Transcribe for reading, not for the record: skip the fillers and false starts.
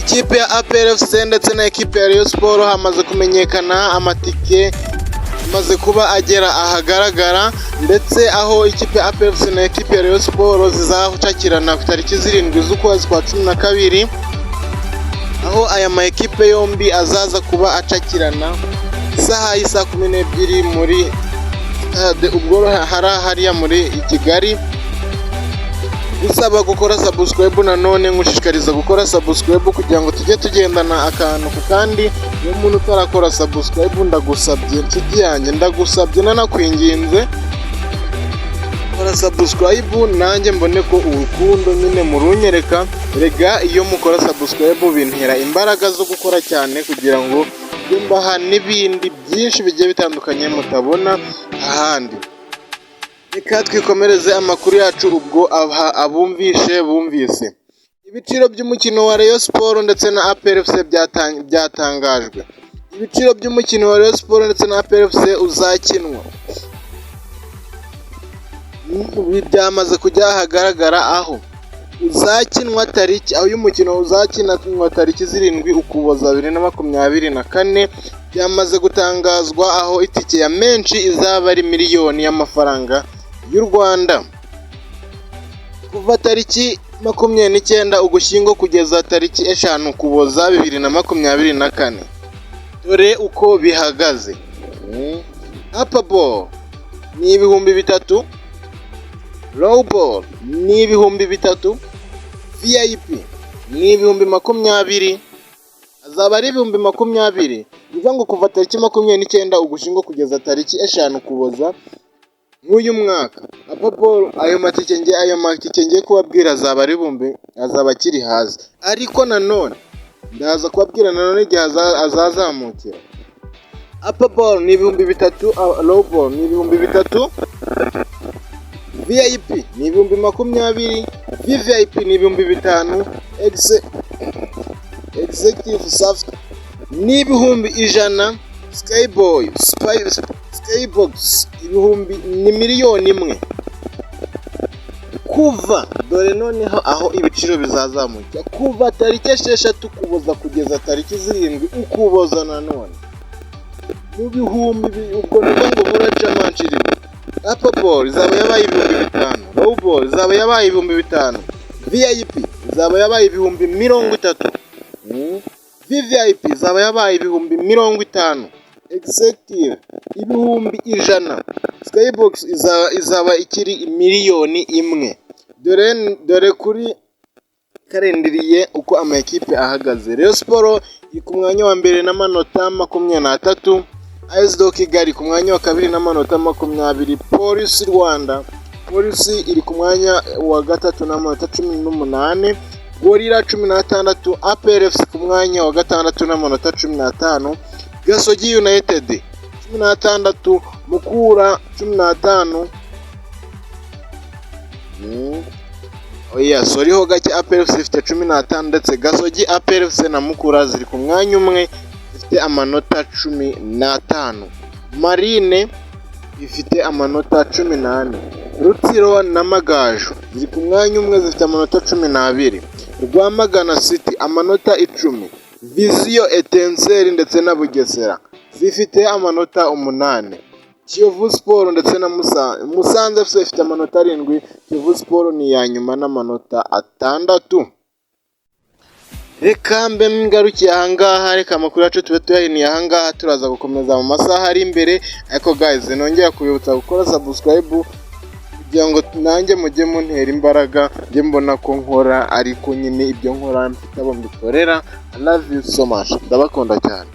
Ikipe ya APR FC ndetse na ekipe ya Rayon Sport hamaze kumenyekana amatike, amaze kuba agera ahagaragara, ndetse aho ikipe ya APR FC na ekipe ya Rayon Sport zizacakirana ku tariki 7 z'ukwezi kwa 12, aho aya ma ekipe yombi azaza kuba acakirana isaha y'isaa 12 muri stade ubwo hari hariya muri Kigali. Usaba gukora subscribe, nanone nkushishikariza gukora subscribe kugira ngo tujye tugendana akantu ku kandi. Iyo umuntu utarakora subscribe, ndagusabye inshuti yanjye, ndagusabye nanakwinginze, kora subscribe nanjye mbone ko urukundo nyine murunyereka. Rega iyo mukora subscribe bintera imbaraga zo gukora cyane kugira ngo njye mbaha n'ibindi byinshi bigiye bitandukanye mutabona ahandi. Reka twikomereze amakuru yacu. Ubwo abumvishe bumvise ibiciro by'umukino wa Rayon Sport ndetse na APR FC byatangajwe. Ibiciro by'umukino wa Rayon Sport ndetse na APR FC uzakinwa byamaze kujya ahagaragara, aho uzakinwa tariki, aho uyu mukino uzakinwa tariki 7 Ukuboza 2024. Byamaze gutangazwa aho itike ya menshi izaba ari miliyoni y'amafaranga y'u Rwanda. Kuva tariki 29 Ugushyingo kugeza tariki 5 Ukuboza 2024, dore uko bihagaze: Upper bowl ni 3000, low bowl ni 3000, VIP ni 20,000, azaba ari 20,000. Ni ukuvuga ngo kuva tariki 29 Ugushyingo kugeza tariki 5 Ukuboza nk'uyu mwaka, upper bowl, ayo matike ngiye kubabwira azaba ari ibihumbi, azaba akiri hasi, ariko nanone ndaza kubabwira nanone igihe azazamukira. Upper bowl ni 3000, low bowl ni 3000, VIP ni 20,000, VVIP ni 5000, executive suite ni 100,000, skyboy skybox ibihumbi ni miliyoni 1. Kuva, dore noneho aho ibiciro bizazamukira, kuva tariki 6 Ukuboza kugeza tariki 7 Ukuboza nanone mu bihumbi, ubwo ni ngo buraca manshiri. Upper bowl izaba yabaye 5000, low bowl izaba yabaye 5000, VIP izaba yabaye 30,000, VVIP izaba yabaye 50,000, executive 100,000, skybox izaba ikiri miliyoni 1. Dore kuri calendrier uko amakipe ahagaze: Rayon Sport iri ku mwanya wa mbere n'amanota 23, AS de Kigali ku mwanya wa kabiri n'amanota 20, Polisi Rwanda, Polisi iri ku mwanya wa gatatu n'amanota 18, Gorilla 16, APR FC ku mwanya wa gatandatu n'amanota 15, Gasogi United 16, Mukura 15. Oya, sorry ho gake, APR FC ifite 15, ndetse Gasogi, APR FC na Mukura ziri ku mwanya umwe, zifite amanota 15. Marine ifite amanota 14. Rutsiro na Magaju ziri ku mwanya umwe, zifite amanota 12. Rwamagana City amanota 10. Vision, Etincelles ndetse na Bugesera zifite amanota 8. Kiyovu Sport ndetse na Musanze FC ifite amanota 7. Kiyovu Sport ni iya nyuma n'amanota 6. Reka mbe ngarukiye ahangaha, reka amakuru yacu tube tuyahiniye ahangaha, turaza gukomeza mu masaha ari imbere. Ariko guys, nongera kubibutsa gukora subscribe kugira ngo nanjye mujye muntera imbaraga, njye mbona ko nkora, ariko nyine ibyo nkora mfite abo mbikorera. I love you so much, ndabakunda cyane.